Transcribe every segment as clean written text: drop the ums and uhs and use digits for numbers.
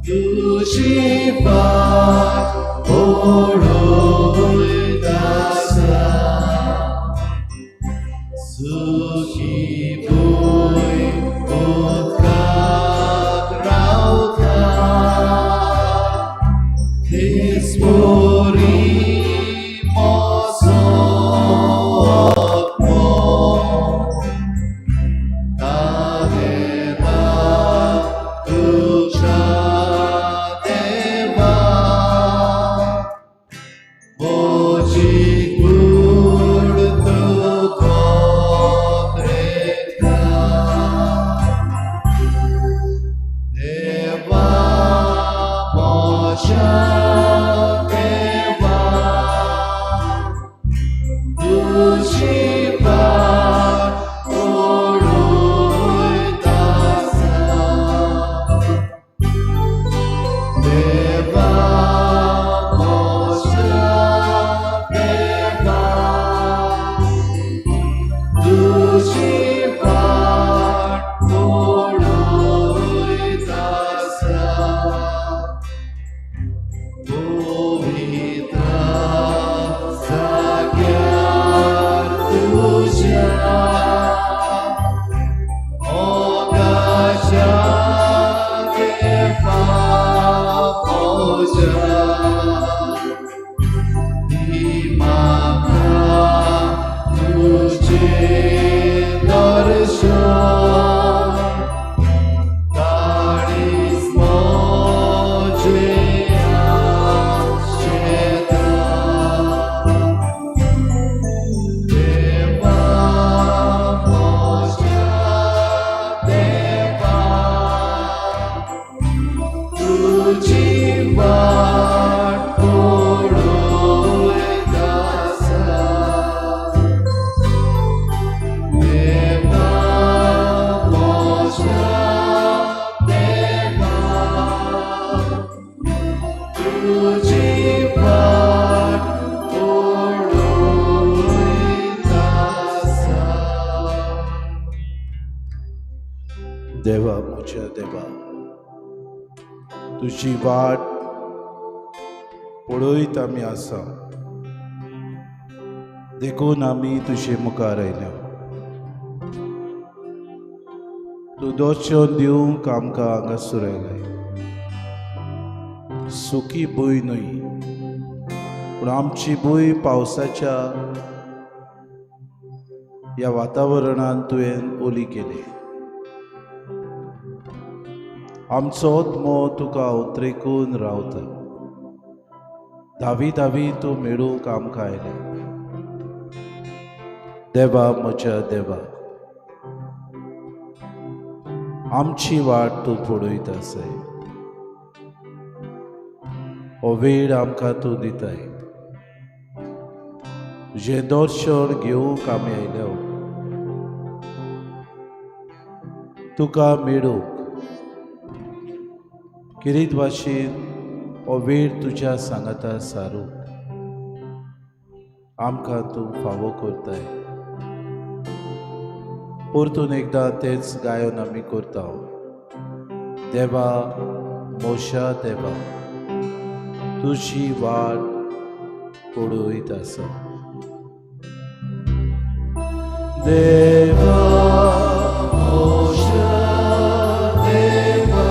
तुजी वाट पळयत आसा. सुकी भूंय उदकाक रावता, तेच परी म्हजो आत्मो तानेता तुज्या देवा. म्हजी कूड तूं कोत्रेता. देवा म्हज्या देवा, तुजी वाट पळयत आसा. देवा म्हज्या देवा, तुजी वाट पळयत आसा. पवित्र जाग्यार तुज्या, मोगाच्या देवा म्हज्या, दी म्हाका तुजें दर्शन, काळीज म्हजें आशेता. देवा म्हज्या देवा, तुजी वाट पळयत आसा. देवा म्हज्या देवा, तुजी वाट पळयत आसा. देवा म्हज्या देवा, तुजी वाट पळयत आमी आसा, देखून आमी तुजे मुखार आयल्या. तूं दर्शन दिवंक आमकां हांगासर आयलाय. सुकी भूंय न्हय, पूण आमची भूंय पावसाच्या ह्या वातावरणान तुवें ओली केली. आमचो आत्मो तुका उतरेकून रावता. धावी धावी तूं मेळूंक आमकां आयलें. देवा म्हज्या देवा, आमची वाट तूं पळयत आसाय. हो वेळ आमकां तूं दिताय. तुजें दर्शन घेवंक आमी आयल्या, तुका मेळूंक. किरीत भाशेन हो वेळ तुज्या सांगाता सारू आमकां तूं फावो करताय. परतून एकदां तेच गायन आमी करता. देवा मोशा देवा, तुजी वाट पळयत आसा. देवा म्हज्या देवा,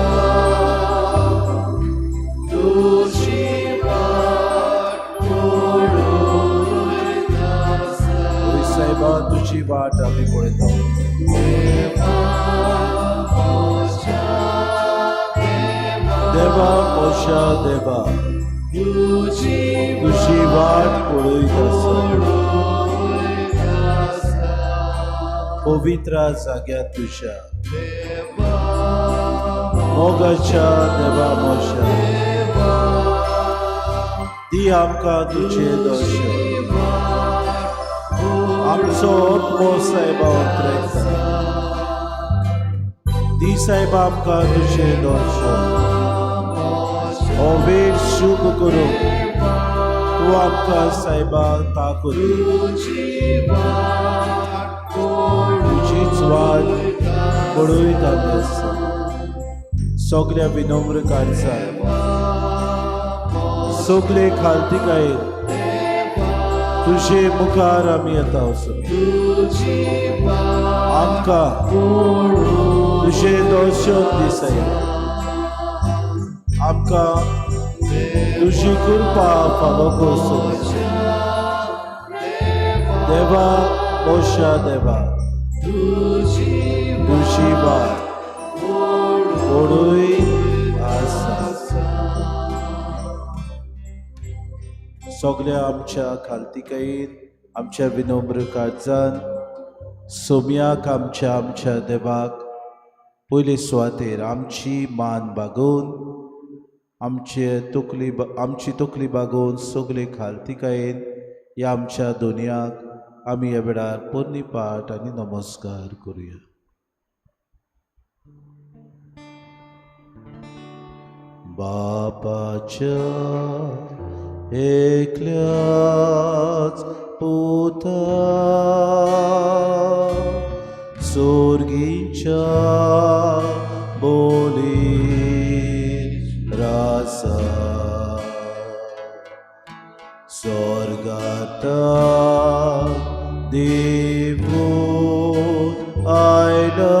तुजी वाट पळयत आसा. होय सायबा, तुजी वाट आमी पळयता. देवा म्हज्या देवा, देवा मोशा देवा, तुजी तुजी वाट पळयत आसा. पळयत आसा. पवित्र जाग्यार तुज्या, देवा मोगाच्या देवा मोशा, देवा, दी आमकां तुजें दर्शन. आमचो आत्मो सायबा उतरयता. दी सायबा आमकां तुजें दर्शन. हो वेळ शुभ करूं तूं आमकां सायबा ताकद दी. तुजीच वाट पळयत आमी आसा. सगल्या विनम्र काळजान, सगळे खालतिकायेन तुजे मुखार आमी येता स्वामी. आमकां तुजें दर्शन दी सायबा. आमकां तुजी कृपा फावो कर स्वामी. देवा मोशा देवा, तुजी वाट कोणूय आसा. सगल्या आमच्या खालतिकायेन, आमच्या विनम्र काळजान सोमयाक, आमच्या आमच्या देवाक पयले सुवातेर आमची मान बागोवन, आमचे तकली, आमची तकली बागोवन, सगळे खालतिकायेन ह्या आमच्या दोनयाक आमी ह्या वेळार पोरणी पाठ आनी नमस्कार करुया. बापाच्या एकल्याच पुता, सोर्गीच्या बोली रासा, स्वर्गात देवून आयला,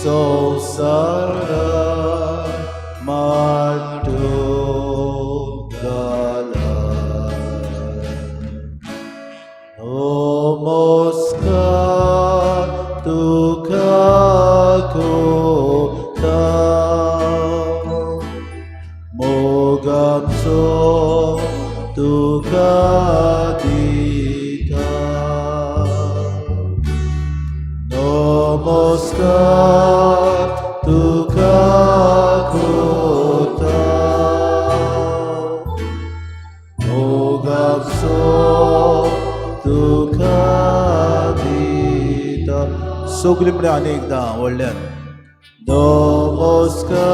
संवसारात माटोवन घाला. नमस्कार तुका कोता, मोगाचो तुका दिता. नमस्कार तुका कोता, मोगाचो तुका दिता. सगळी म्हळ्यार आनी एकदां व्हडल्यान. नमस्कार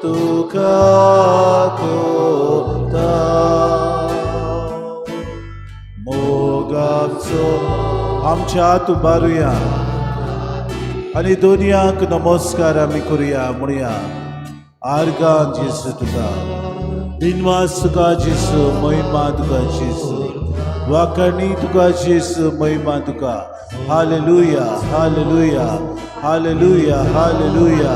तुका कोता, मोगाचो. आमच्या हात उबारुया आनी दोनयाक नमस्कार आमी करुया. म्हणया, आर्गां जेसू तुका, दिनवास तुका जेसू, महिमा तुका जेसू, वाकणी तुका जेसू, महिमा तुका. Hallelujah, hallelujah, hallelujah, hallelujah.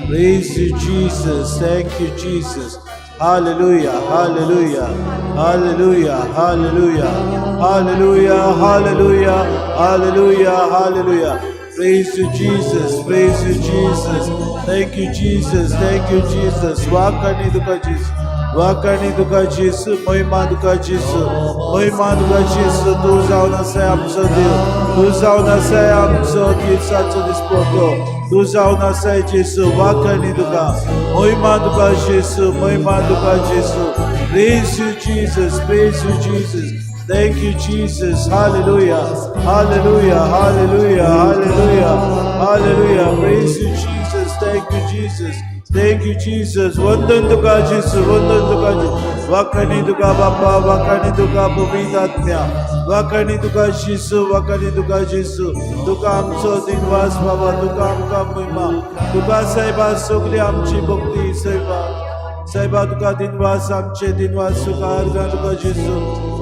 Praise you, Jesus. Thank you, Jesus. Hallelujah, hallelujah, hallelujah, hallelujah, hallelujah, hallelujah, hallelujah, hallelujah. Praise you, Jesus. Praise you, Jesus. Thank you, Jesus. Thank you, Jesus. वाकणी तुका जेसू, वाकणी तुका जेसू, महिमा तुका जेसू, महिमा तुका जेसू. तूं जावन आसाय आमचो देव, तूं जावन आसाय आमचो दिसाचो दिसपटो, तूं जावन आसाय जेसू. वाकणी तुका, महिमा तुका जेसू, महिमा तुका जेसू. Praise you, Jesus. Praise you, Jesus. Thank you, Jesus. Hallelujah. Hallelujah. Hallelujah. Hallelujah. Hallelujah. Praise you, Jesus. Thank you, Jesus. Thank you, Jesus. वंदन तुका जेसू, वंदन तुका जेसू. वाकणी तुका बापा, वाकणी तुका पवित्र आत्म्या, वाकणी तुका जेसू, वाकणी तुका जेसू. तुका आमचो दिनवास बाबा, तुका आमकां महिमा, तुका साहेबा सगळी आमची भक्ती साहेबा. साहेबा, तुका दिनवास, आमचे दिनवास तुका, अर्गां तुका जेसू.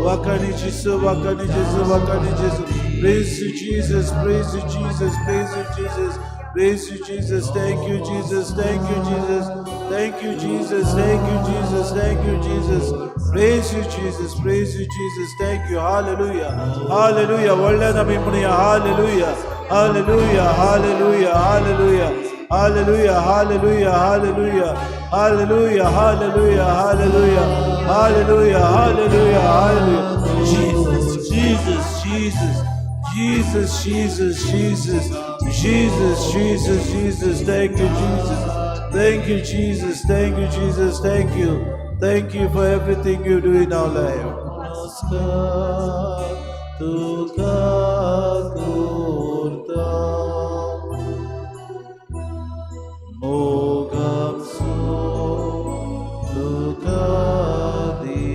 वाकणी जेसू, वाकणी जेसू, वाकणी जेसू. Praise you, Jesus. Praise you, Jesus. Praise you, Jesus. Praise you, Jesus. Thank you, Jesus. Thank you, Jesus. Thank you, Jesus. Thank you, Jesus. Thank you, Jesus. Praise you, Jesus. Praise you, Jesus. Thank you. Hallelujah. Hallelujah. व्हडल्यान आमी म्हणुया, Hallelujah. Hallelujah. Hallelujah. Hallelujah. Hallelujah. Hallelujah. Hallelujah. Hallelujah. Hallelujah. Hallelujah. Hallelujah. Hallelujah. Hallelujah. Jesus. Jesus. Jesus. Jesus, Jesus, Jesus, Jesus, Jesus, Jesus. Thank you, Jesus. Thank you, Jesus. Thank you, Jesus. Thank you. Thank you for everything you do in our life. नमस्कार तुका करता, मोगाचो तुका दी.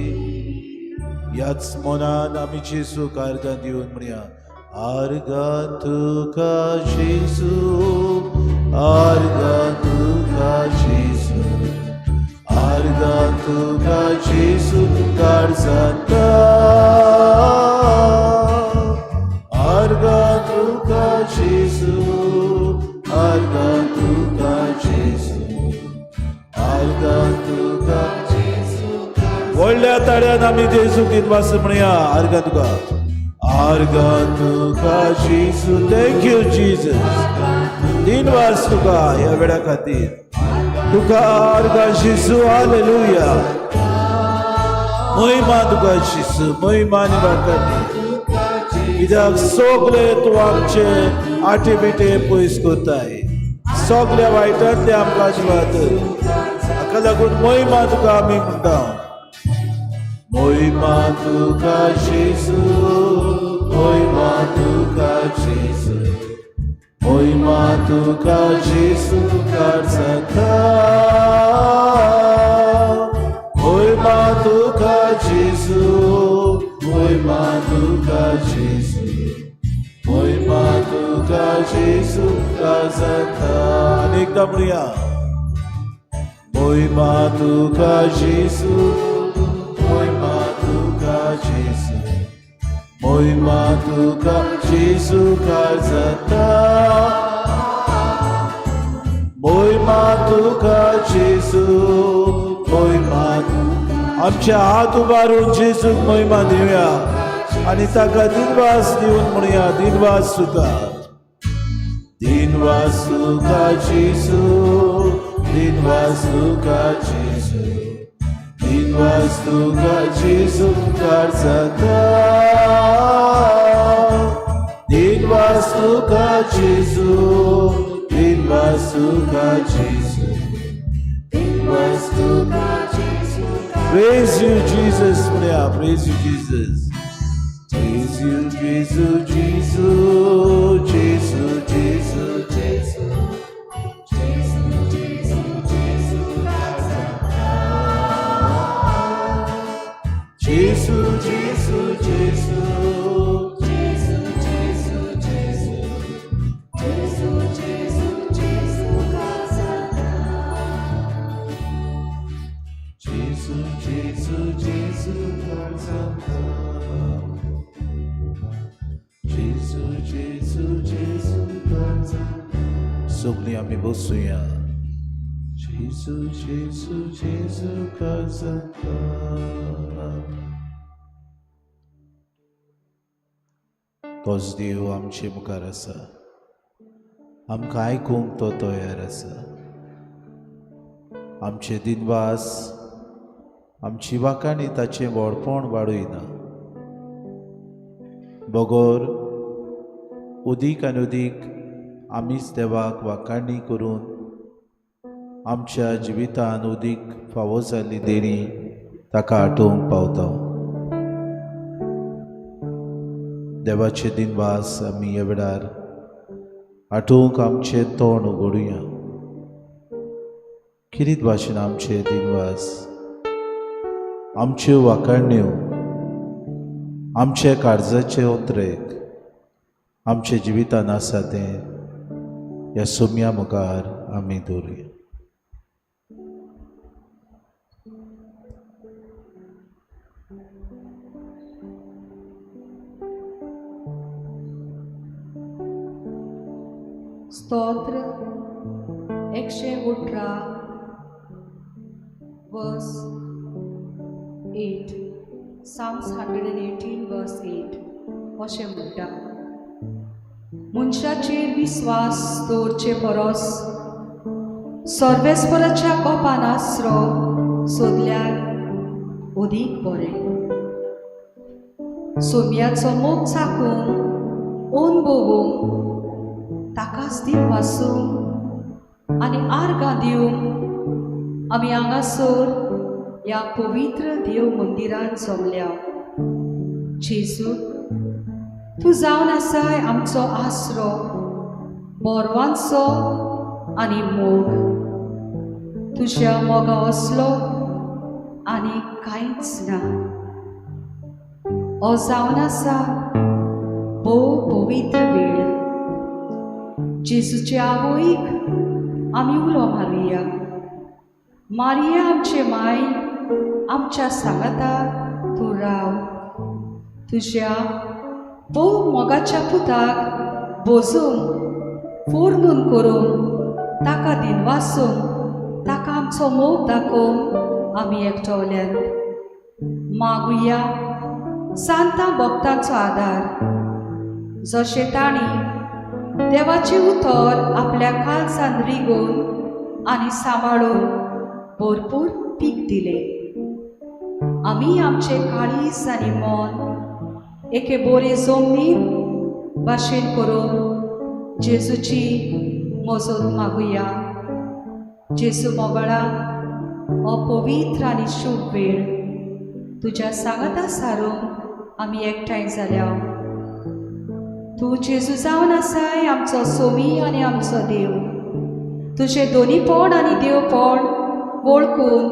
ह्याच मनान आमी जेजूक आर्गां दिवन म्हणया, आर्गां तुका जेजू. आर्गां तुका जेजू, आर्गां तुका जेजू काळजांत. आर्गां तुका जेजू, आर्गां तुका जेजू, आर्गां तुका. व्हडल्या ताळ्यान आमी जेजूक दिनवास म्हणया. आर्गां तुका, आर्गां तुका जेजू. Thank you Jesus. दिनवास तुका ह्या वेळा खातीर. तुका आर्गां जेजू. हालेलुया. महिमा तुका जेजू, महिमा आनी वाखाणी. कित्याक सगळे तूं आमचे आटे बिटे पयस करताय, सगळ्या वायटांतले आमकां जिवात. हाका लागून महिमा तुका आमी म्हणटा. महिमा तुका जेजू, महिमा तुका जेजू, महिमा तुका जेजू काळजांत. महिमा तुका जेजू, महिमा तुका जेजू, महिमा तुका जेजू काळजांत. आनी एकदां म्हणया. महिमा तुका जेजू, महिमा तुका जेजू, महिमा तुका जेजू काळजांत. महिमा तुका जेजू, महिमा. आमचे हात उबारून जेजूक महिमा दिवया आनी ताका दिनवास दिवन म्हणया, दिनवास तुका, दिनवास तुका जेजू, दिनवास तुका जेजू, दिनवास तुका जेजू काळजांत. दिनवास तुका जेजू, दिनवास तुका जेजू, दिनवास तुका. Praise you, Jesus. Yeah, praise you, Jesus. Praise you, Jesus, Jesus, Jesus, Jesus, Jesus. Jesu, Jesu, Jesu काळजांत. Jesu, Jesu, Jesu. Jesu, Jesu, Jesu, Jesu, Jesu, Jesu काळजांत. Jesu, Jesu, Jesu, काळजांत. Jesu, Jesu, Jesu, काळजांत. सगळीं आमी बसुया. जेजू, जेजू, जेजू काळजांत. तोच देव आमचे मुखार आसा. आमकां आयकूंक तो तयार आसा. आमचे दिनवास, आमची वाखाणी ताचें व्हडपण वाडयना, बगर उदीक आनी उदीक आमीच देवाक वाखाणी करून आमच्या जिवितान उदीक फावो जाल्ली देणी ताका आठोवंक पावता. देवाचे दिनवास आमी ह्या वेळार आठोवंक आमचें तोंड उगडुया. किरीत भाशेन आमचे दिनवास, आमच्यो वाखाण्यो, आमचे काळजाचे उतरेक आमच्या जिवितान आसा तें ह्या सोम्या मुखार आमी दवरुया. स्तोत्र 118 verse 8. Psalms 118 verse 8 अशें म्हणटा, मनशाचेर विस्वास दवरचे परस सर्वेस्पराच्या कोपान आसरो सोदल्यार अदीक बरें. सोम्याचो मोग चाकूंक अनभोवूंक ताकाच दिनवासूंक आनी आर्गां दिवंक आमी हांगासर ह्या पवित्र देव मंदिरांत जमल्या. जेजू, तूं जावन आसाय आमचो आसरो, बोरवांचो आनी मोग. तुज्या मोगा असलो आनी कांयच ना. हो जावन आसा भोव पवित्र वेळ. जेजूचे आवयक आमी उलो मारुया. मारिया आमचे माय, आमच्या सांगाता तूं राव. तुज्या भोव मोगाच्या पुताक बोजूंक फोर्नून करूंक ताका दिनवासूंक ताका आमचो मोग दाखोवंक आमी एकटवल्यात. मागुया सांतां भक्तांचो आदार, जशें तांणी देवाचें उतर आपल्या काळजान रिगोवन आनी सांबाळून भरपूर पीक दिलें. आमी आमचें काळीज आनी मन एके बोरे जमनीन भाशेन करून जेजूची मजत मागुया. जेजू मोगळा, हो पवित्र आनी शुभ वेळ तुज्या सांगाता सारूंक आमी एकठांय जाल्या. तूं जेजू जावन आसाय आमचो सोमी आनी आमचो देव. तुजें दोनीपण आनी देवपण वळखून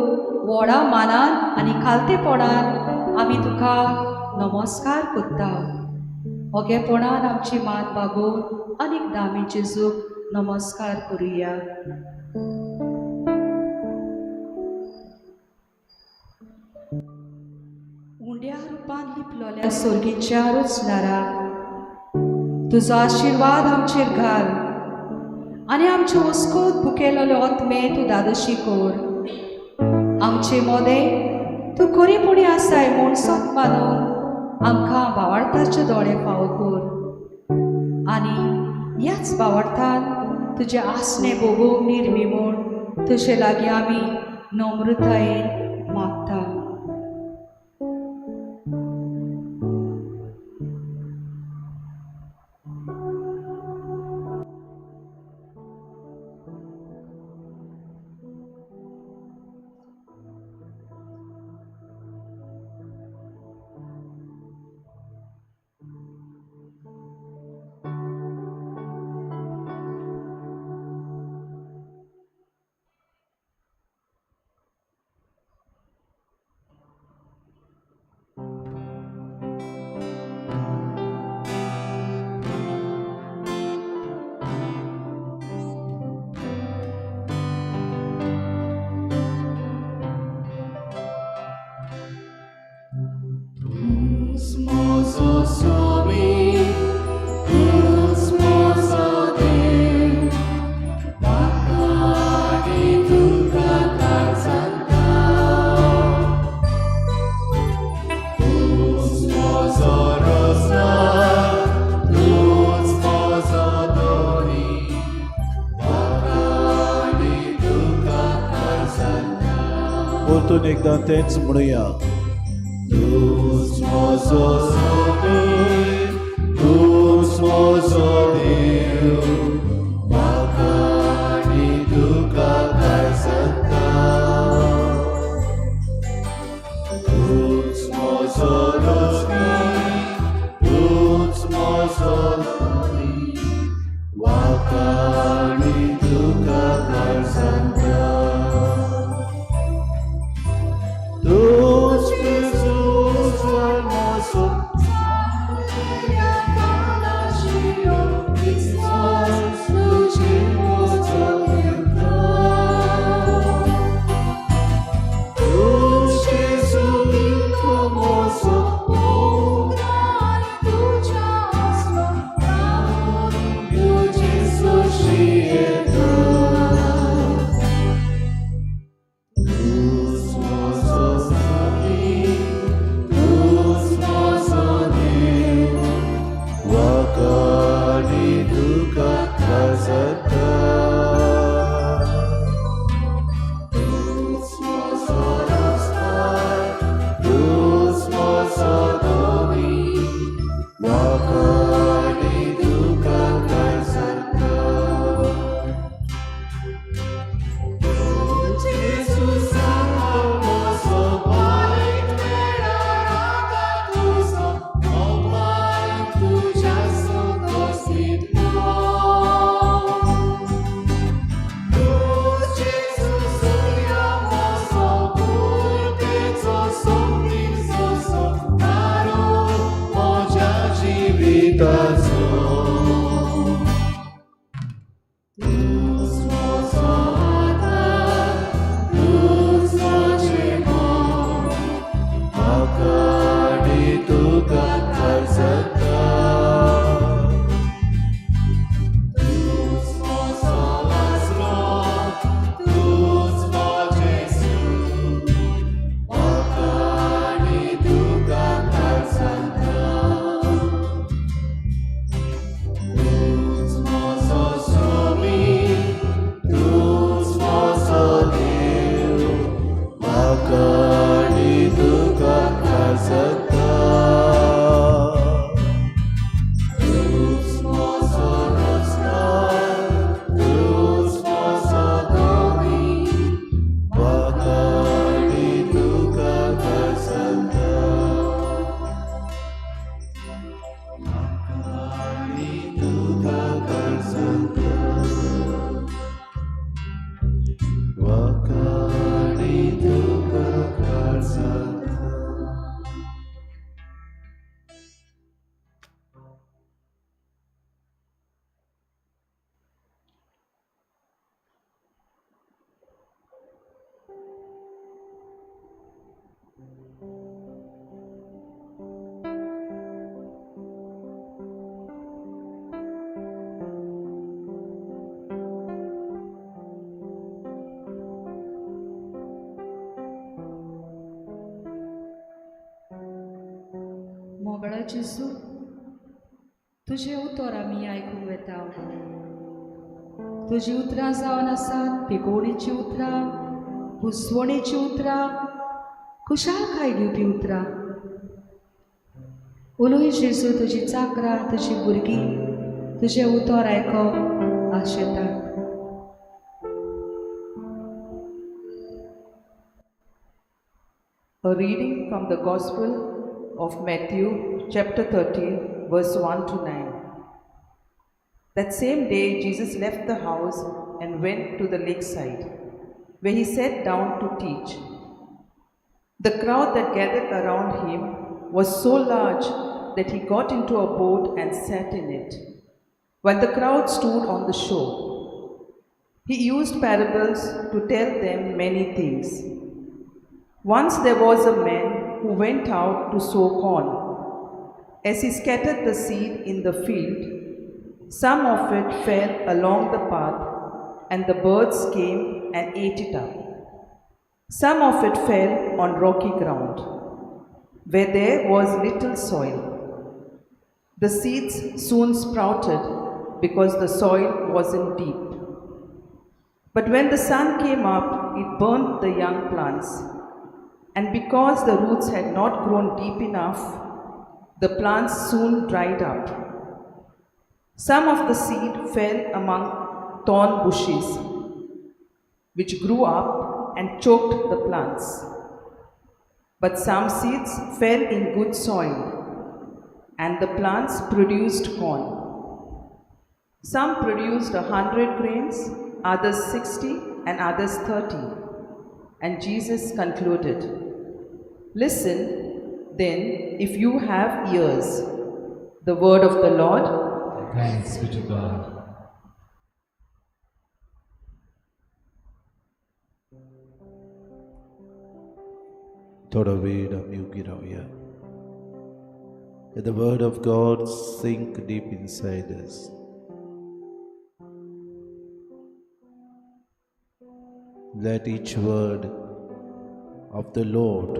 व्हडा मानान आनी खालतेपणान आमी तुका नमस्कार करता. ओगेपणान आमची मान बागोवन आनीक आमी जेजूक नमस्कार करुया. उंड्या रुपान लिपलोल्या सोर्गीच्या रचणारा, तुजो आशिर्वाद आमचेर घाल आनी आमचे वस्कोत भुकेलेलो आत्मे तूं दादोशी कर. आमचे मोदें तूं खरेपणी आसाय म्हूण सत मानून आमकां भावार्थाचे दोळे फावो कर आनी ह्याच भावार्थान तुजें आसणें भोगूंक निर्मी म्हूण तुजे लागीं आमी नम्रतायेन मागता. परतून एकदां तेंच म्हणुया. तूंच म्हजो स्वामी, तूंच म्हजो देव, म्हाका आनी तुका काय सांगता. तूंच म्हजो रचणी, तूंच म्हजो धनी, म्हाका आनी तुका काय सांगता. तूंच जेजू म्हजो. जेजू, तुजें उतर आमी आयकूंक वेता. तुजीं उतरां जावन आसात पिकोवणेचीं उतरां, पुसवणेचीं उतरां, खुशालकाय दिवपी उतरां. उलय जेजू, तुजी चाकरां, तुजी भुरगीं तुजें उतर आयकूंक आशेतात. A reading from the Gospel of Matthew, chapter 13, verse 1 to 9. That same day, Jesus left the house and went to the lakeside, where he sat down to teach. The crowd that gathered around him was so large that he got into a boat and sat in it, while the crowd stood on the shore. He used parables to tell them many things. Once there was a man who went out to sow corn. As he scattered the seed in the field, some of it fell along the path, and the birds came and ate it up. Some of it fell on rocky ground, where there was little soil. The seeds soon sprouted because the soil wasn't deep. But when the sun came up, it burnt the young plants. And because the roots had not grown deep enough, the plants soon dried up. Some of the seed fell among thorn bushes, which grew up and choked the plants. But some seeds fell in good soil, and the plants produced corn. Some produced 100 grains, others 60, and others 30. And Jesus concluded, "Listen, then, if you have ears." The word of the Lord. Thanks be to God. थोडो वेळ आमी उगी रावया. Let the word of God sink deep inside us. Let each word of the Lord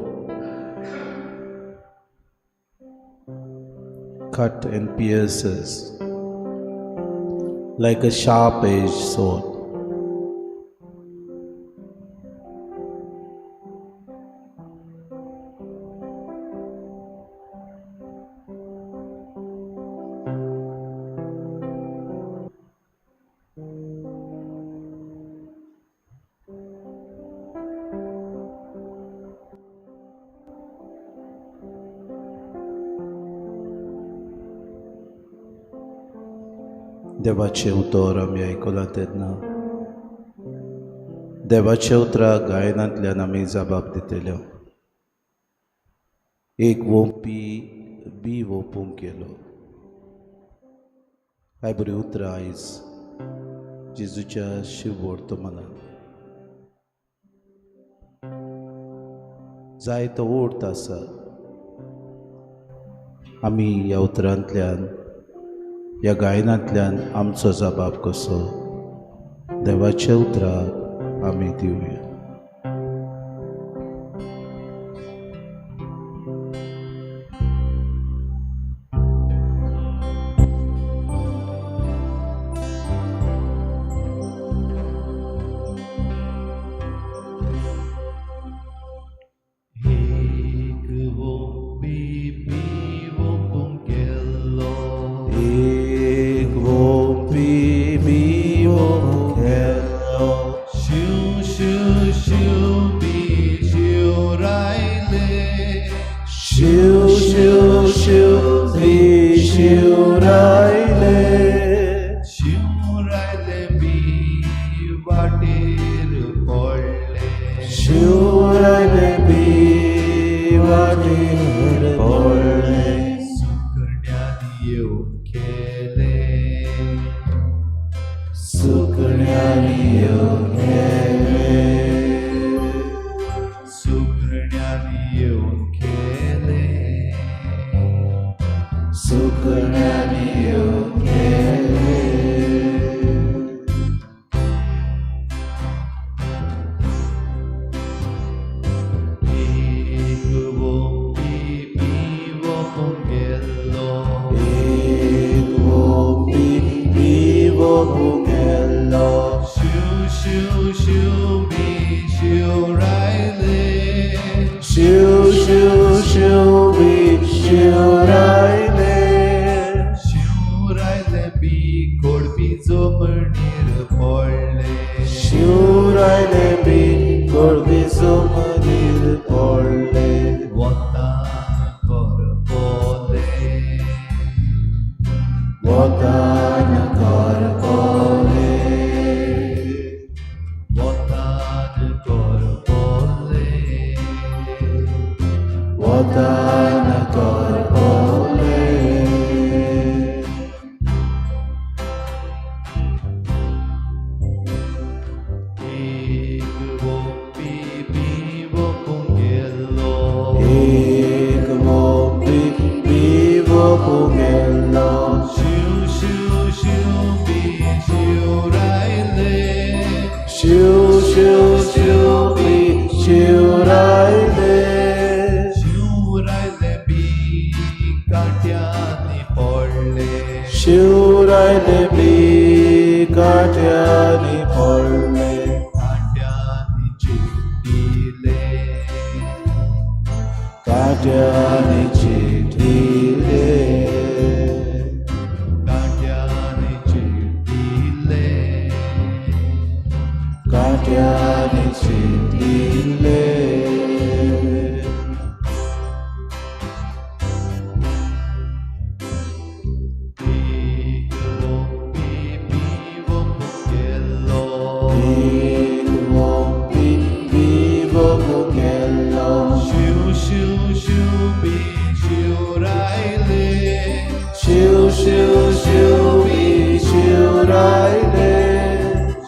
cut and pierce us like a sharp edged sword. देवाचें उतर आमी आयकलां तेन्ना देवाच्या उतराक गायनांतल्यान आमी जबाब दितले. एक वोंपी बी वोंपूंक गेलो. काय बरीं उतरां आयज जेजूच्या शिववर्तमानान. जायतो अर्थ आसा. आमी ह्या उतरांतल्यान, ह्या गायनांतल्यान आमचो जबाब कसो देवाच्या उतराक आमी दिवया. एक वोंपी बी वोंपूंक गेलो. एक वोंपी बी वोंपूंक गेलो. शिव शिव शिव बी शिवरायले. शिव शिव शिव बी शिवरायले. शिवरायले बी वाटेर पडले. शिवरायले बी वाटेर पडले. सुकण्यांनी येवन केले. सुकण्यांनी येवन केले. सुकण्यांनी येवन केले. सुकण्यांनी येवन केले. एक वोंपी बी वोंपूंक गेलो. शिवरायले बी गर्दी जमनीर पडले. वतान करपले. वतान करपले. वतान करपले. वतान करपले. एक वोपी बिवो पुंगेलो. एक वोपी बिवो पुंगेलो. शिव शिव शिव बी शिवरायले. शिव शिव शिव बी शिवरायले. शिवरायले बी काट्यांनी पडले. शिवरायले बी काट्यांनी पडले. काट्यांनी चिड्डिले. काट्यांनी चिड्डिले. काट्यांनी चिड्डिले. काट्यांनी चिड्डिले. एक वोपी बिवो पुंगेलो. एक वोपी बिवो पुंगेलो. शिव शिव शिव बी शिवरायले. शिव शिव शिव बी शिवरायले.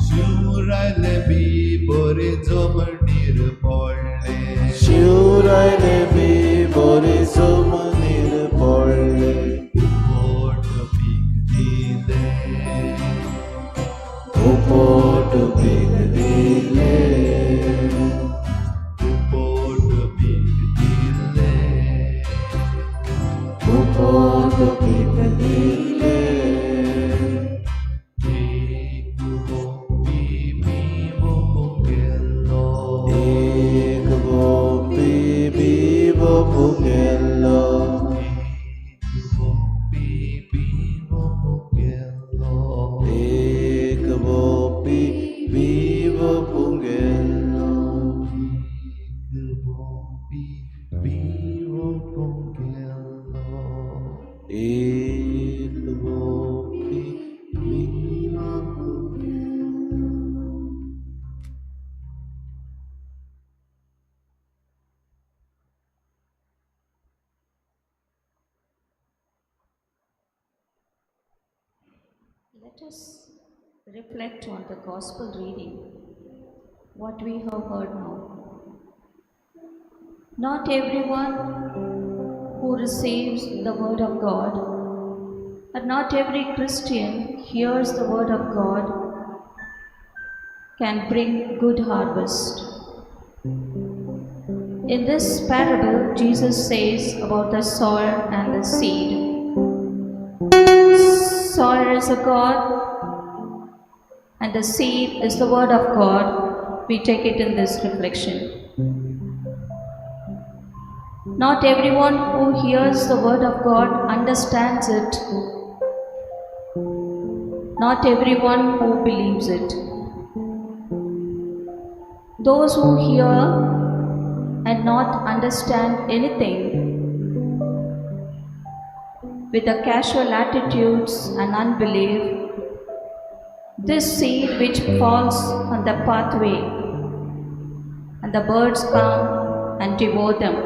शिवरायले बी बरे जमनीर पडले. शिवरायले बी बरे जमनीर पडले. उपट पीक दिले. उपट पीक दिले. उपट पीक दिले. उपट पीक दिले. एक वोपी बिवो पुंगेलो. एक वोपी बिवो पुंगेलो. एक वोपी बिवो पुंगेलो. एक वोपी बिवो पुंगेलो. एक वोपी बिवो पुंगेलो. एक वोपी Vivo पुंगेलो. Let us reflect on the gospel reading, what we have heard now. Not everyone who receives the word of God, or not every Christian hears the word of God, can bring good harvest. In this parable, Jesus says about the sower and the seed. Sower is a God and the seed is the word of God. We take it in this reflection. Not everyone who hears the word of God understands it. Not everyone who believes it. Those who hear and not understand anything, with the casual attitudes and unbelief, this seed which falls on the pathway, and the birds come and devour them.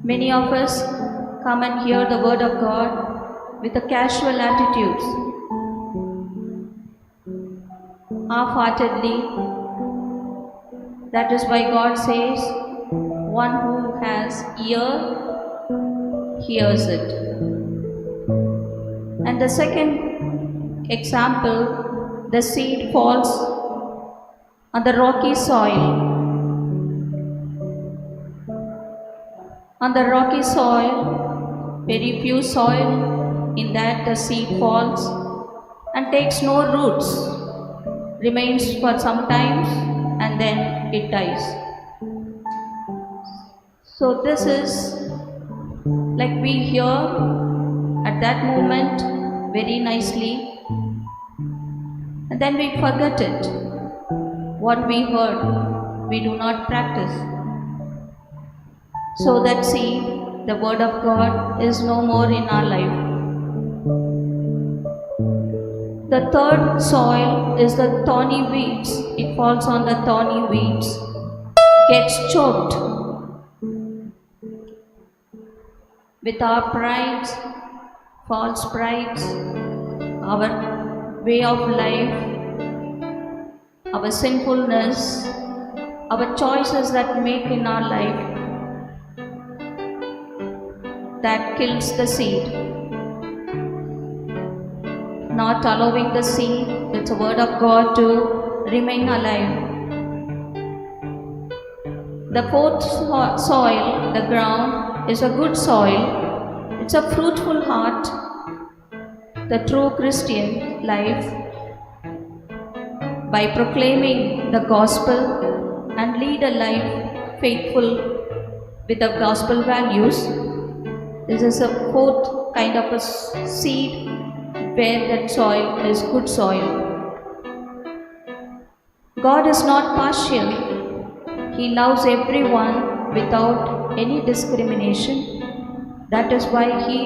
Many of us come and hear the word of God with the casual attitudes, half-heartedly. That is why God says, one who has ear hears it. And the second example, the seed falls on the rocky soil. On the rocky soil, very few soil, in that the seed falls and takes no roots, remains for some time, and then it dies. So this is like we hear at that moment very nicely, And then we forget it. What we heard, we do not practice. So that seed, the word of God, is no more in our life. The third soil is the thorny weeds. It falls on the thorny weeds, gets choked with our prides, false prides, our way of life, our sinfulness, our choices that make in our life, that kills the seed. Not allowing the seed, that's the word of God, to remain alive. The fourth soil, the ground, is a good soil. It's a fruitful heart, the true Christian life, by proclaiming the gospel and lead a life faithful with the gospel values. This is a fourth kind of a seed where that soil is good soil. God is not partial. He loves everyone without any discrimination. That is why He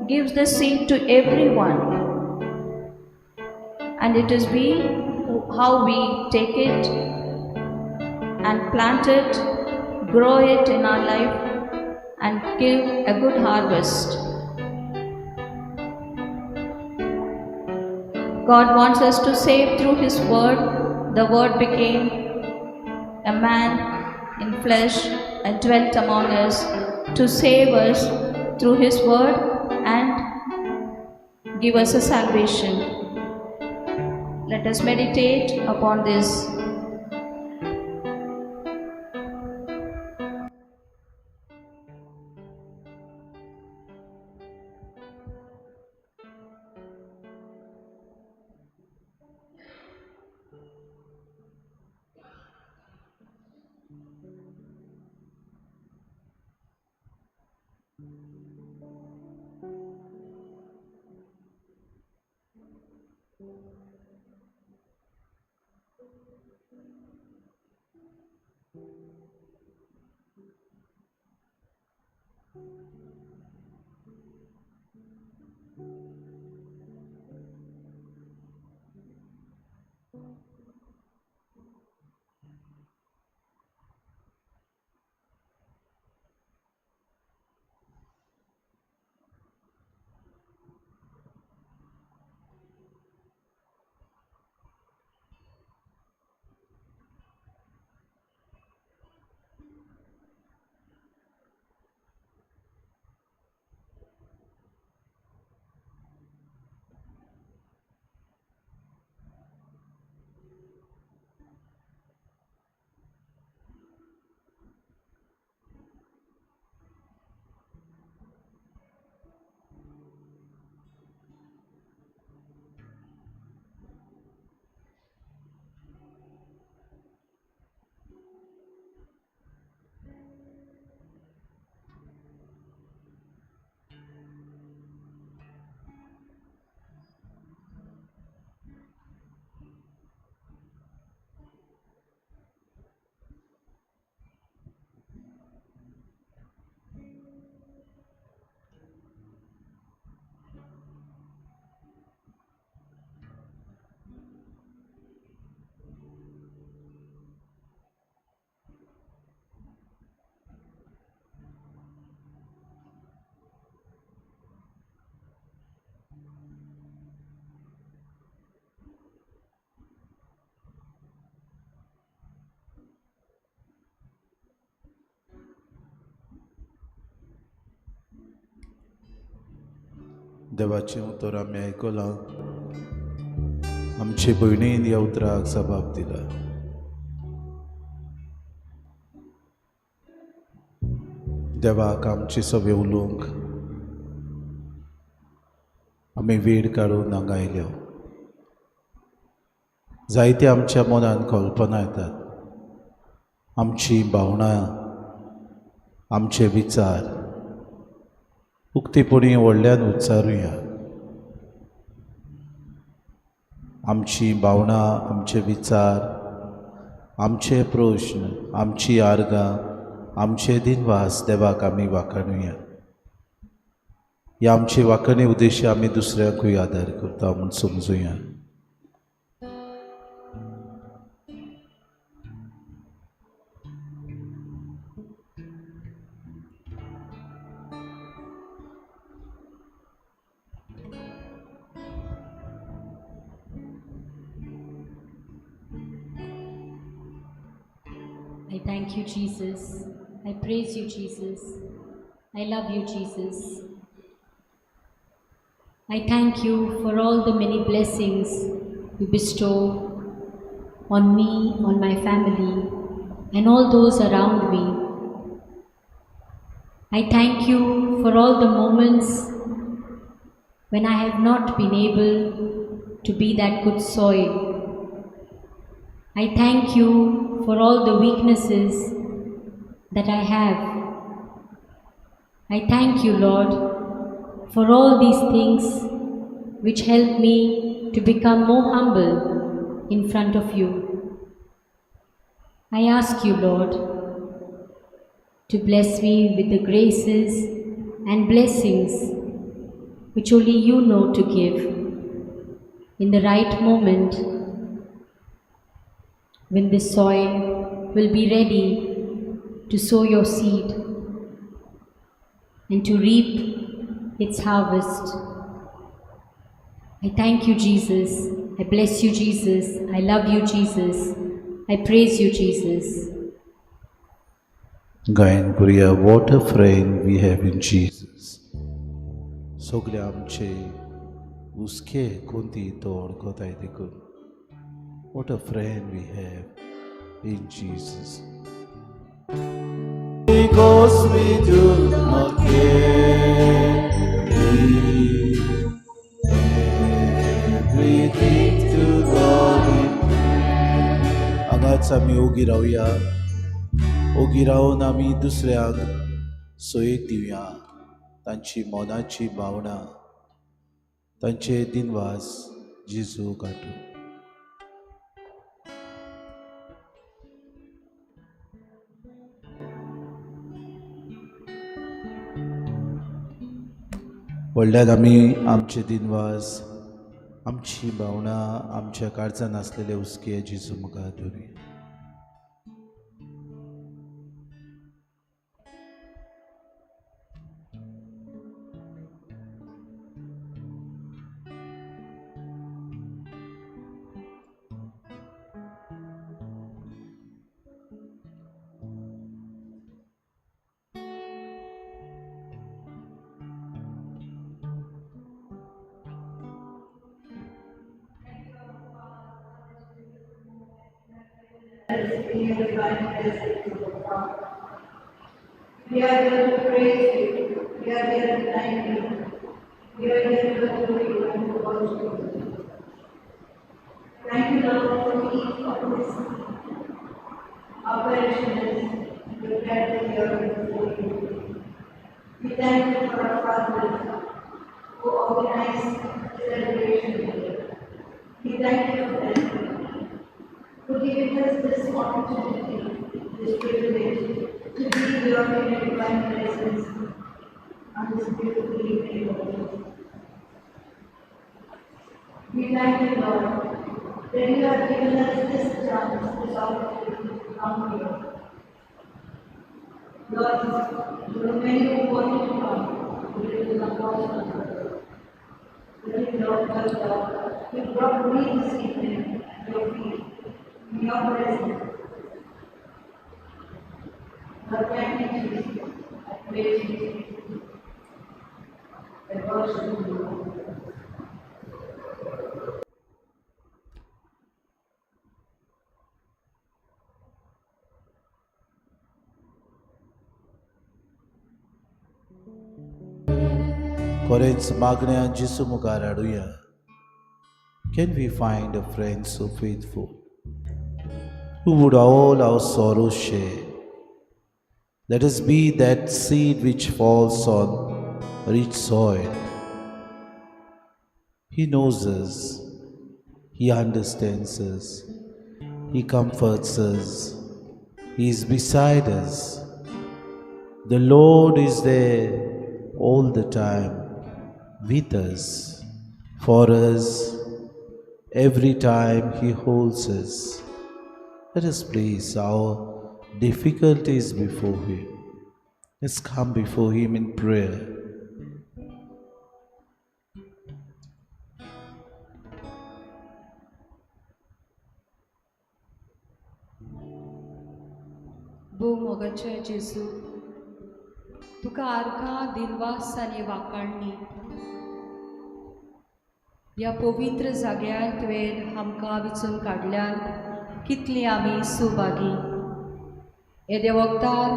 gives the seed to everyone. And it is we, how we take it and plant it, grow it in our life, and give a good harvest. God wants us to save through His word. The word became a man in flesh and dwelt among us to save us through His word and give us a salvation. Let us meditate upon this. देवाचें उतर आमी आयकलां. आमचे भयणीन ह्या उतराक जबाब दिला. देवाक आमचे सगळे उलोवंक आमी वेळ काडून हांगा आयल्यो. जायते आमच्या मनान कल्पना येतात, आमची भावनां, आमचे विचार उक्तेपणी व्हडल्यान उच्चारुया. आमची भावनां, आमचे विचार, आमचे प्रश्न, आमची आर्गां, आमचे दिनवास देवाक आमी वाखाणुया. ह्या आमची वाखाणी उद्देश्य आमी दुसऱ्याकूय आदार करता म्हूण समजुया. I thank you, Jesus. I praise you, Jesus. I love you, Jesus. I thank you for all the many blessings you bestow on me, on my family, and all those around me. I thank you for all the moments when I have not been able to be that good soil. I thank you for all the weaknesses that I have. I thank you, Lord, for all these things which help me to become more humble in front of you. I ask you, Lord, to bless me with the graces and blessings which only you know to give in the right moment, when the soil will be ready to sow your seed and to reap its harvest. I thank you, Jesus. I bless you, Jesus. I love you, Jesus. I praise you, Jesus. गायन करुया, What a friend we have in Jesus. सगळे आमचे हुस्के कोणती तो वळखताय देखून. What a friend we have in Jesus. Because we do not carry everything to God in. हांगाच आमी ओगी रावया. ओगी रावन आमी दुसऱ्यांक सोयीक दिवया, तांची मनाची भावना, तांचे दिनवास जेजू काडू. व्हडल्यान आमी आमचे दिनवास, आमची भावना, आमच्या काळजान आसलेले हुस्के जेजू मुखार दवरुया. In your divine presence, O Father. We are here to praise you. We are here to thank you. We are here to adore you and to worship you. Thank you, Lord, for each of us, our parishioners, who gathered here before you. We thank you for our fathers who organized the celebration here. We thank you for them, for giving us this opportunity, this privilege to be here in your divine presence on this beautiful evening, Lord. We thank you, Lord, that you have given us this chance, this opportunity to come here. Lord, there were many who wanted to come, but it was not possible. But you, Lord, Lord, Lord, you brought me this evening at your feet, in your presence. Lord, thank you, Jesus. I praise you. I worship you. खरेंच मागण्या जेजू मुखार हाडुया. Can we find a friend so faithful who would all our sorrows share? Let us be that seed which falls on rich soil. He knows us. He understands us. He comforts us. He is beside us. The Lord is there all the time with us, for us, every time He holds us. Let us place our difficulties before Him. Let's come before Him in prayer. भोव मोगाचे जेजू, तुका आर्गां दिनवास आनी वाखाणणी. ह्या पवित्र जाग्यार तुवें आमकां विचून काडल्यान कितली आमी सुभागी. येद्या वखदार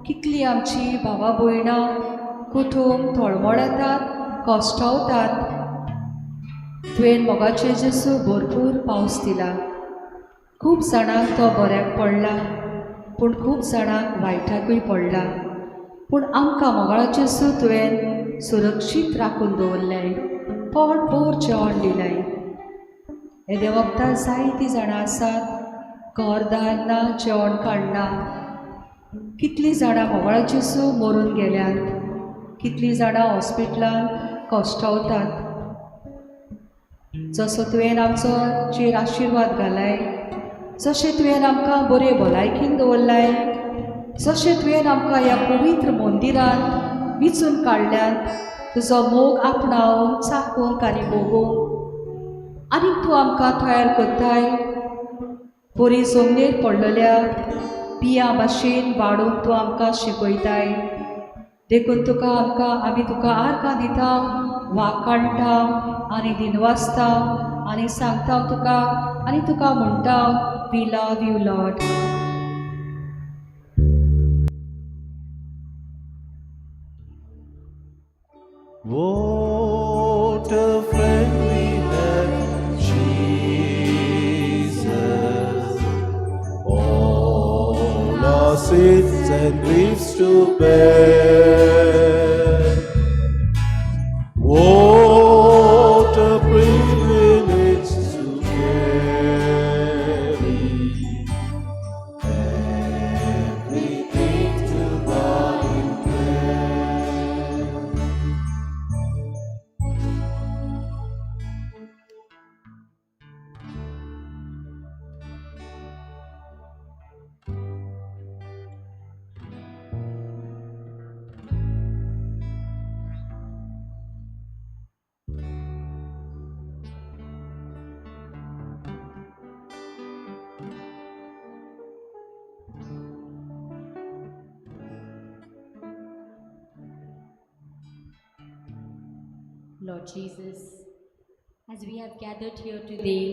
कितली आमची भावा भयणां कुटूंब तळमळतात, कश्टावतात. तुवें मोगाचे जेजू भरपूर पावस दिला. खूब जाणांक तो बऱ्याक पडला, पूण खूब जाणांक वायटाकूय पडला. पूण आमकां मोगाळाचे जेजू तुवें सुरक्षीत राखून दवरलें, पोटभर जेवण दिलें. येद्या वखदार जायतीं जाणां आसात घरदार ना, जेवण काडना. कितलीं जाणां मोगाळाचे जेजू मरून गेल्यात, कितलीं जाणां हॉस्पिटलान कश्टावतात. जसो तुवें आमचो चेर आशिर्वाद घालाय, जशें तुवें आमकां बरे भलायकेन दवरलाय, जशें तुवें आमकां ह्या पवित्र मंदिरांत विचून काडल्यात, तुजो मोग आपणावंक, चाखूंक आनी भोगूंक आनीक तूं आमकां तयार करताय. बरी जमनीर पडलेल्या बियां भाशेन वाडूंक तूं आमकां शिकयताय. देखून तुका आमकां आमी तुका आर्गां दिता, वाखाणटा आनी दिनवासता आनी सांगता तुका आनी तुका म्हणटा, we love you Lord. What a friend we have, Jesus. All our sins and griefs to bear. What a privilege to carry everything to God in prayer. Lord Jesus, as we have gathered here today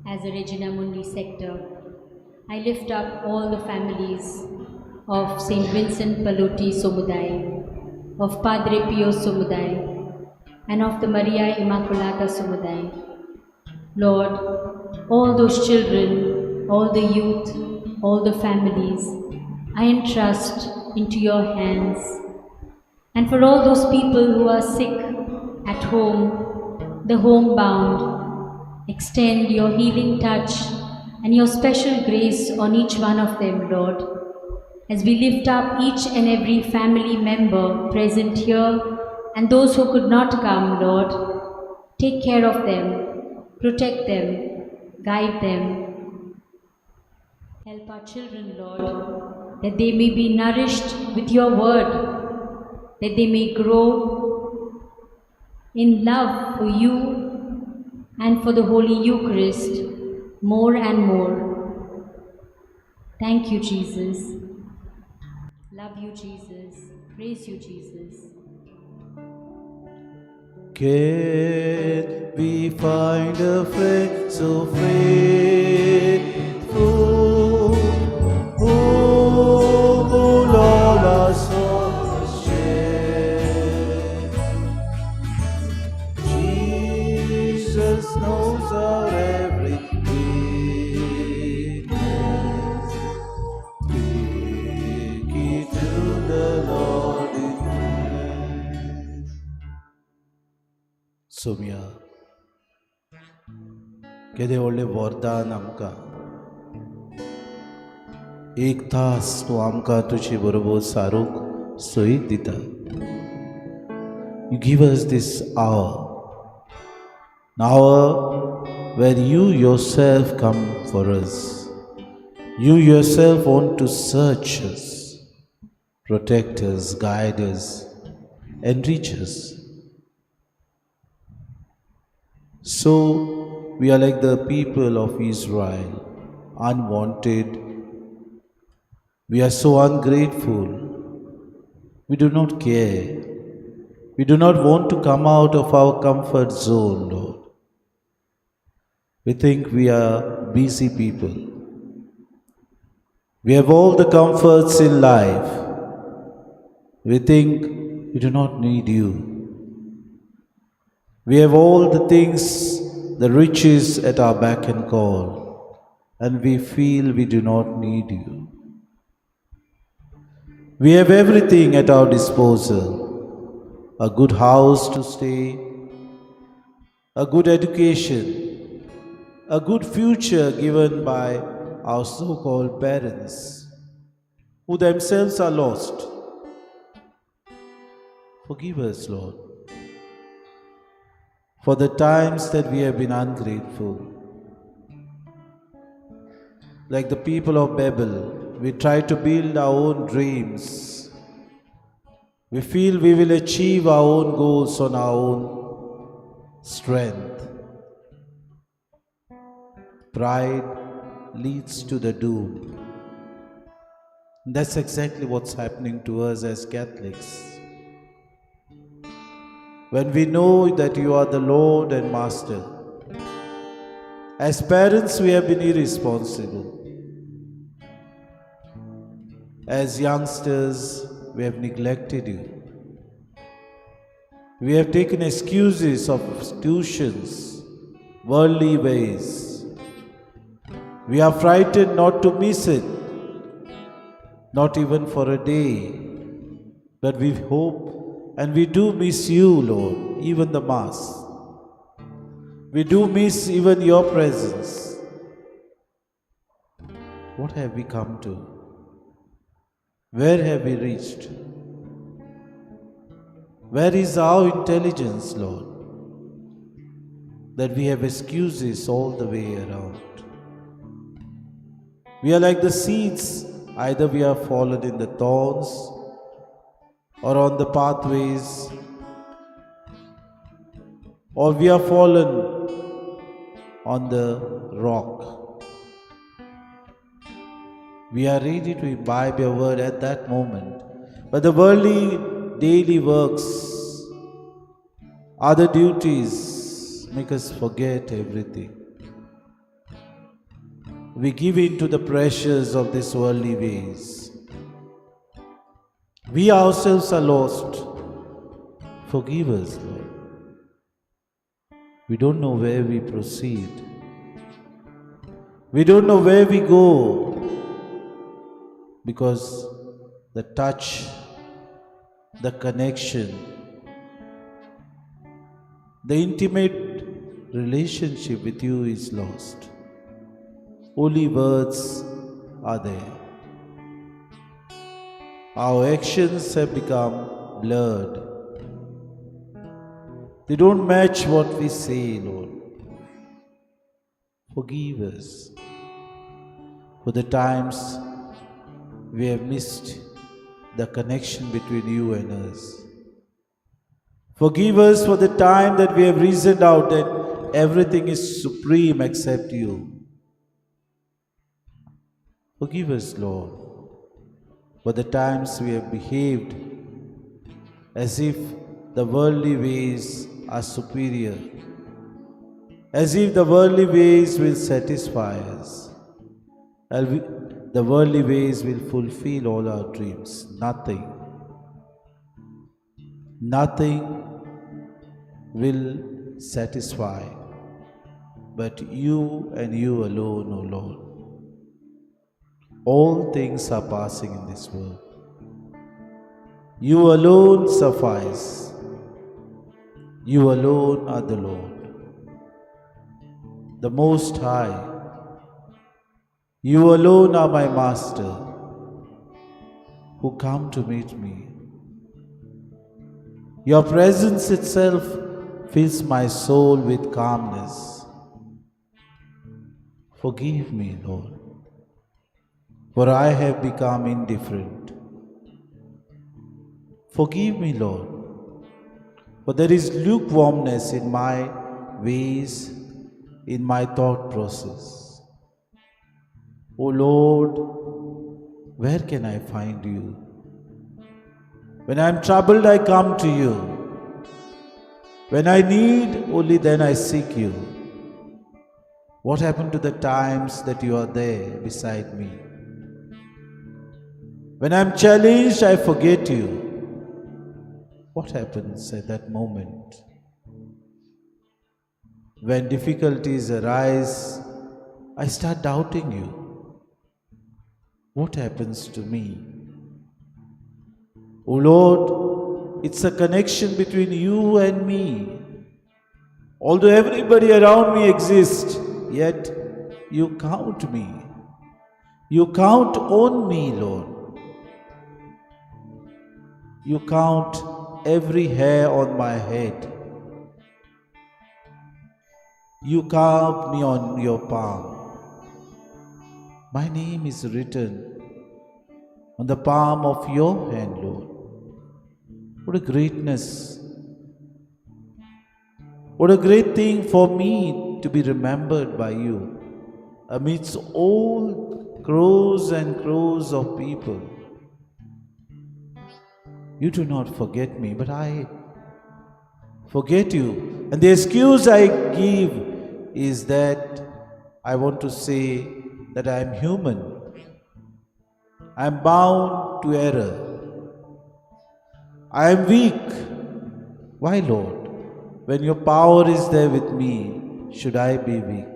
as a Regina Mundi sector, I lift up all the families of St. Vincent Pallotti Samudai, of Padre Pio Samudai, and of the Maria Immaculata Samudai. Lord, all those children, all the youth, all the families, I entrust into your hands. And for all those people who are sick at home, the homebound, extend your healing touch and your special grace on each one of them, Lord. As we lift up each and every family member present here and those who could not come, Lord, take care of them, protect them, guide them. Help our children, Lord, that they may be nourished with your word, that they may grow in love for you and for the Holy Eucharist more and more. Thank you, Jesus. Love you, Jesus. Praise you, Jesus. Can we find a friend so faithful, who will all our sorrows share? Jesus knows our every weakness. Take it to the Lord in prayer. Soumya, केदें व्हडलें वरदान आमकां. एक तास तूं आमकां तुजे बरोबर सारूंक सोयीक दिता. You give us this hour, an hour where you yourself come for us. You yourself want to search us, protect us, guide us, enrich us. So we are like the people of Israel, unwanted. We are so ungrateful. We do not care. We do not want to come out of our comfort zone, Lord. We think we are busy people. We have all the comforts in life. We think we do not need you. We have all the things, the riches at our beck and call, and we feel we do not need you. We have everything at our disposal: a good house to stay, a good education, a good future given by our so called parents, who themselves are lost. Forgive us, Lord, for the times that we have been ungrateful. Like the people of Babel, we try to build our own dreams. We feel we will achieve our own goals on our own strength. Pride leads to the doom. That's exactly what's happening to us as Catholics. When we know that you are the Lord and Master, as parents, we have been irresponsible. As youngsters, we have neglected you. We have taken excuses of tuitions, worldly ways. We are frightened not to miss it, not even for a day. But we hope and we do miss you, Lord, even the Mass. We do miss even your presence. What have we come to? Where have we reached? Where is our intelligence, Lord? That we have excuses all the way around. We are like the seeds, either we are fallen in the thorns or on the pathways, or we are fallen on the rock. We are ready to imbibe your word at that moment. But the worldly daily works, other duties make us forget everything. We give in to the pressures of these worldly ways. We ourselves are lost. Forgive us, Lord. We don't know where we proceed. We don't know where we go because the touch, the connection, the intimate relationship with you is lost. Only words are there. Our actions have become blurred. They don't match what we say, Lord. Forgive us for the times we have missed the connection between you and us. Forgive us for the time that we have reasoned out that everything is supreme except you. Forgive us, Lord, for the times we have behaved as if the worldly ways are superior, as if the worldly ways will satisfy us, and the worldly ways will fulfill all our dreams. Nothing. Nothing will satisfy but you and you alone, O Lord. All things are passing in this world. You alone suffice. You alone are the Lord. the Most High, you alone are my Master, who come to meet me. Your presence itself fills my soul with calmness. Forgive me, Lord, for I have become indifferent. Forgive me, Lord, for there is lukewarmness in my ways, in my thought process. O Lord, where can I find you? When I am troubled, I come to you. When I need, only then I seek you. What happened to the times that you are there beside me? When I am challenged, I forget you. What happens at that moment? When difficulties arise, I start doubting you. What happens to me? O Lord, it's a connection between you and me. Although everybody around me exists, yet you count me. You count on me, Lord. You count every hair on my head. You carved me on your palm. My name is written on the palm of your hand, Lord. What a greatness. What a great thing for me to be remembered by you amidst all crores and crores of people. You do not forget me, but I forget you. And the excuse I give is that I want to say that I am human. I am bound to error. I am weak. Why, Lord? When your power is there with me, should I be weak?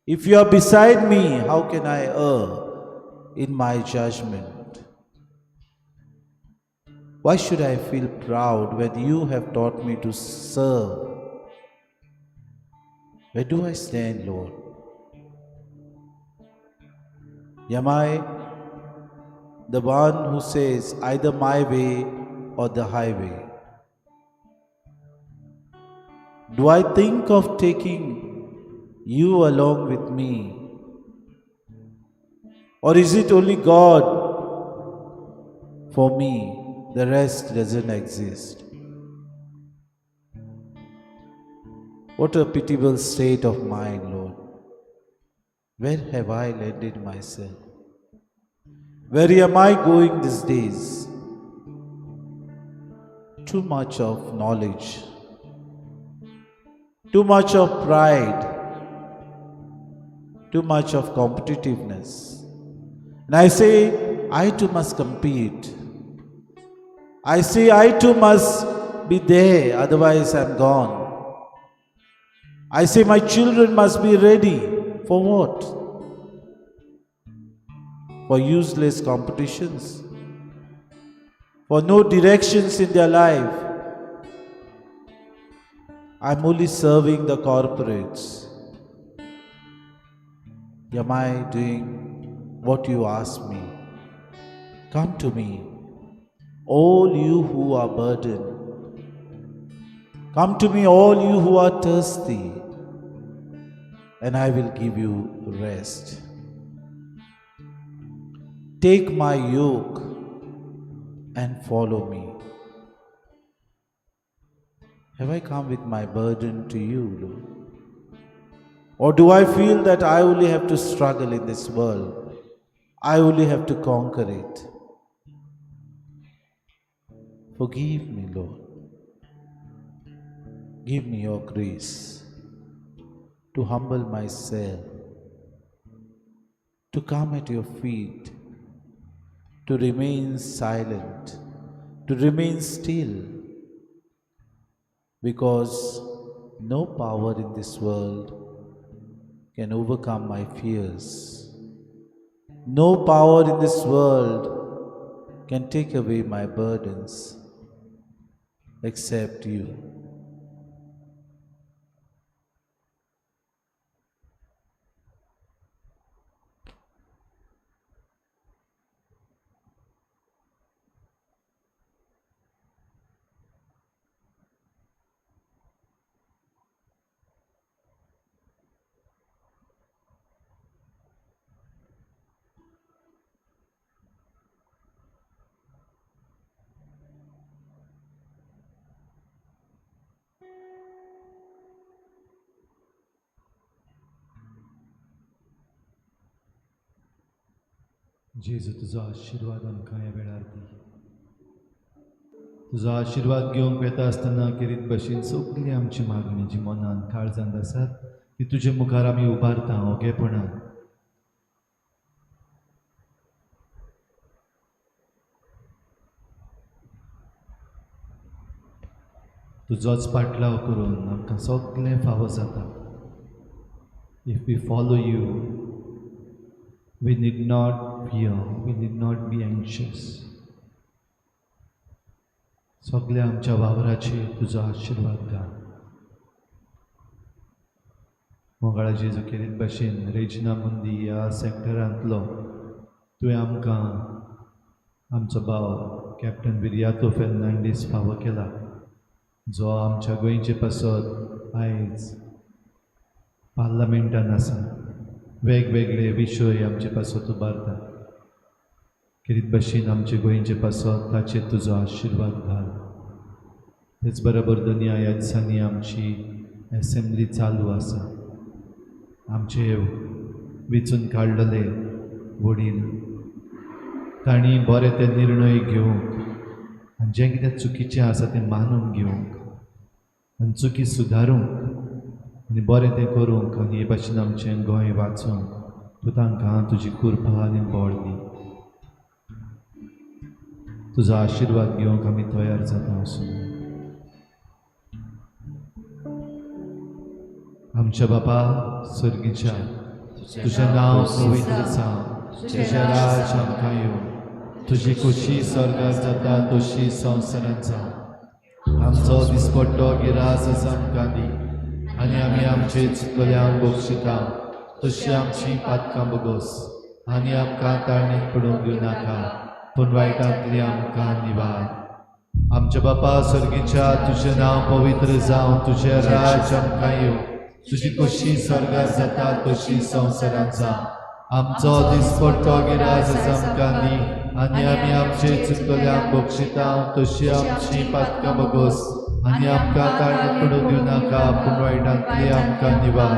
If you are beside me, how can I err in my judgment? Why should I feel proud when you have taught me to serve? Where do I stand, Lord? Am I the one who says either my way or the highway? Do I think of taking you along with me? Or is it only God for me? The rest doesn't exist. What a pitiable state of mind, Lord. Where have I landed myself? Where am I going these days? Too much of knowledge, too much of pride, too much of competitiveness. And I say, I too must compete. I say, I too must be there, otherwise I'm gone. I say, my children must be ready. For what? For useless competitions, for no directions in their life. I'm only serving the corporates. Am I doing what you ask me? Come to me, all you who are burdened. Come to me, all you who are thirsty, and I will give you rest. Take my yoke and follow me. Have I come with my burden to you, Lord? Or do I feel that I only have to struggle in this world? I only have to conquer it. Forgive me, Lord. Give me your grace to humble myself, to come at your feet, to remain silent, to remain still, because no power in this world can overcome my fears. No power in this world can take away my burdens except you. जेजू, तुजो आशिर्वाद आमकां ह्या वेळार दी. तुजो आशिर्वाद घेवंक वेता आसतना खेरीत भशेन सगळी आमची मागणी जी मनान काळजांत आसात ती तुजे मुखार आमी उबारता ओगेपणान. तुजोच पाटलाव करून आमकां सगळें फावो जाता. If we follow you, we need not fear, we need not be anxious. सगळ्या आमच्या वावराचेर तुजो आशिर्वाद घाल. मोगाळा जेजू, खेरीत भशेन रेजिना मुंदी ह्या सॅक्टरांतलो तुवें आमकां आमचो भाव कॅप्टन विरियातो फेर्नांडीस फावो केला, जो आमच्या गोंयचे पासत आयज पार्लमेंटान आसा. वेगवेगळे विशय आमचे पासत उबारता. खेरीत भशेन आमचे गोंयचे पासत ताचेर तुजो आशिर्वाद घाल. तेच बरोबर दोनया ह्या दिसांनी आमची एसेंब्ली चालू आसा. आमचे वेंचून काडलेले वडील तांणी बरे ते निर्णय घेवंक आनी जें कितें चुकीचें आसा तें मानून घेवंक आनी चुकी सुदारूंक आनी बरें तें करूंक आनी हे भाशेन आमचें गोंय वाचोवंक तूं तांकां तुजी कृपा आनी बळ दी. तुजो आशिर्वाद घेवंक आमी तयार जाता आसूं. आमच्या बापा सर्गीच्या, तुजें नांव पवित्र जावं, तुजें राज आमकां येवं, तुजी खोशी स्वर्गार जाता तशी संवसारांत जावं. आमचो दिसपट्टो गिरास आमकां दी आनी आमी आमचे चुकल्यांक बक्षिता तशी आमची पातकां बगोस आनी आमकां ताळणीत पडूंक दिवं नाका, पूण वायटांतली आमकां निवार. आमच्या बापा सर्गीच्या, तुजें नांव पवित्र जावं, तुजें राज आमकां येवं, तुजी खोशी स्वर्गार जाता तशी संवसारांत जावं. आमचो दिसपट्टो गिरास आमकां दी आनी आमी आमचे चुकल्यांक बक्षिता तशी आमची पातकां बगोस आनी आमकां ताळणीत पडूंक दिवं नाका, पूण वायटांतली आमकां निवार.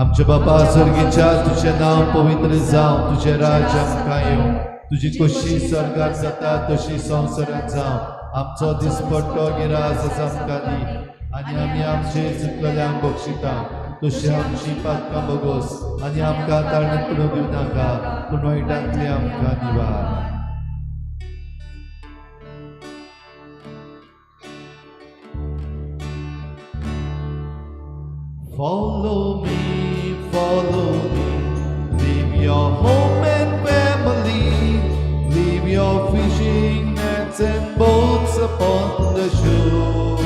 आमच्या बापा सर्गीच्या, तुजें नांव पवित्र जावं, तुजें राज आमकां येवं, तुजी खोशी स्वर्गार जाता तशी संवसारांत जावं. आमचो दिसपट्टो गिरास आमकां दी आनी आमी आमचे चुकल्यांक बक्षिता तशी आमची पातकां बगोस आनी आमकां ताळणीत पडूंक दिवं नाका, पूण वायटांतली आमकां निवार. Follow me, follow me. Leave your home and family. Leave your fishing nets and boats upon the shore.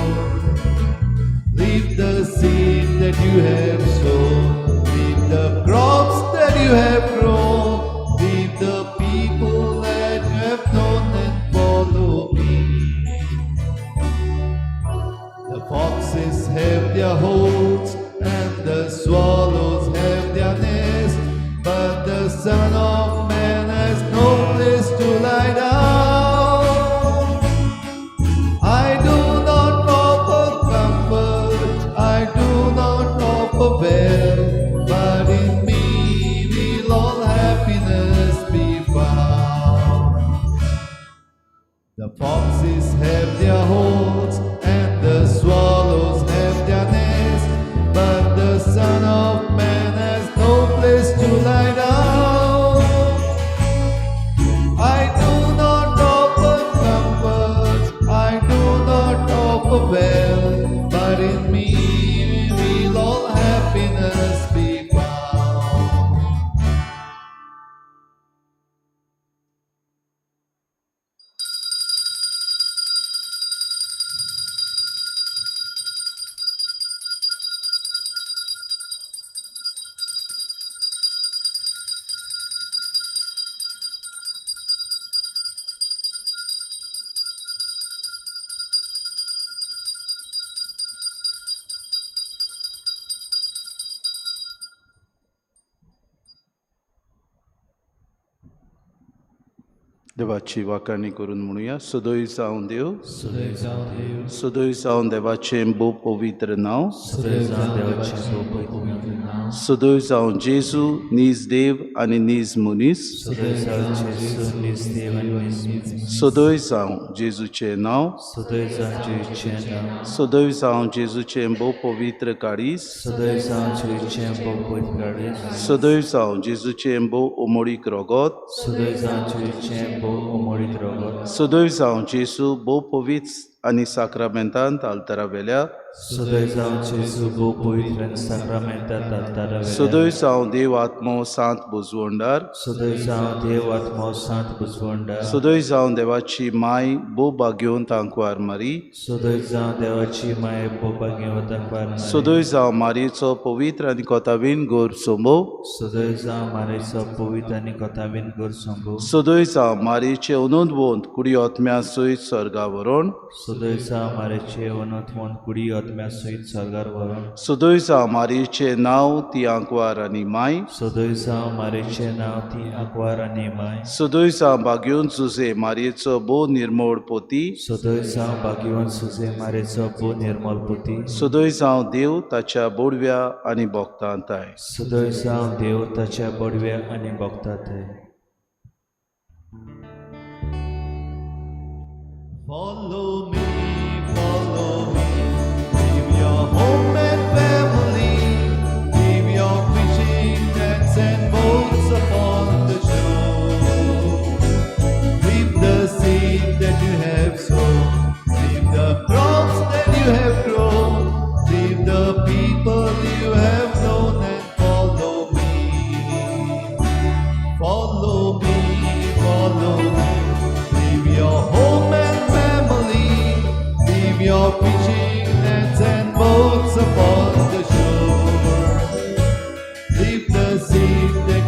Leave the seed that you have sown. Leave the crops that you have grown. Leave the people that you have known and follow me. The foxes have their holes and the swallows have their nests, but the Son of Man has no place to lie down. I do not offer comfort, I do not offer wealth, but in me will all happiness be found. The foxes have their holes and the swallows have their nests, but the Son of Man has no place to lie down. I do not offer comfort, I do not offer wealth, but in me will all happiness be found. देवाची वाखाणी करून म्हणूया, सदोय जावं देव, सदैव जावं देव, सदोय जावं देवाचें भोव पवित्र नांव, सदैव जावं देवाचें भोव पवित्र नांव, सदय जावं जेजू नीज देव आनी नीज मनीस. सदय जावं जेजू नीज देव आनी नीज मनीस. सदय जावं जेजूचें नांव. सदय जावं जेजूचें नांव. सदय जावं जेजूचें भोव पवित्र काळीज. सदय जावं जेजूचें भोव पवित्र काळीज. सदय जावं जेजूचें भोव उमळीक रगत. सदय जावं जेजूचें भोव उमळीक रगत. सदय जावं जेजू भोव पवित्र आनी साक्रामेंतांत आल्तारावेल्या. सदय जावं जेजू भोव पवित्र आनी साक्रामेंतांत आल्तारावेल्या. सदय जावं देव आत्मो सांत बुजवंडार. सदय जावं देव आत्मो सांत बुजवंडार. सदय जावं देवाची माय भोव भाग्योवन तांकवार मारी. सदय जावं देवाची माय भोव भाग्यवंत आंकवार मारी. सदय जावं मारयेचो पवित्र आनी कोतावीन गोर सोंबो. सदय जावं मारयेचो पवित्र आनी कोतावीन गोर सोंबो. सदय जावं मारयेचे अनंतवंत कुडी आत्म्या सयत सर्गा व्हरोन. सदय जावं मारयेचे अनंतवंत कुडी आत्म्या सयत सर्गार व्हरोन. सदय जावं मारयेचें नांव ती आंकवार आनी माय. सदय जावं मारयेचें नांव ती आंकवार आनी माय. सदय जावं भाग्योवन जुजे मारयेचो भोव निर्मळ पोती. सदय जावं भाग्यवंत सुजे मारयेचो भोव निर्मल पोती. सदय जावं देव ताच्या बोडव्या आनी भोक्तांताय. सदय जावं देव ताच्या बडव्या आनी भक्तांत. Follow me, follow me. Leave your home and family. Leave your fishing nets and boats upon the shore. Leave the seed that you have sown. Leave the crops that you have grown. Leave the people you have known and follow me. Follow me, follow me. Leave your home and family. Leave your fishing nets and boats upon the shore. Leave the seed that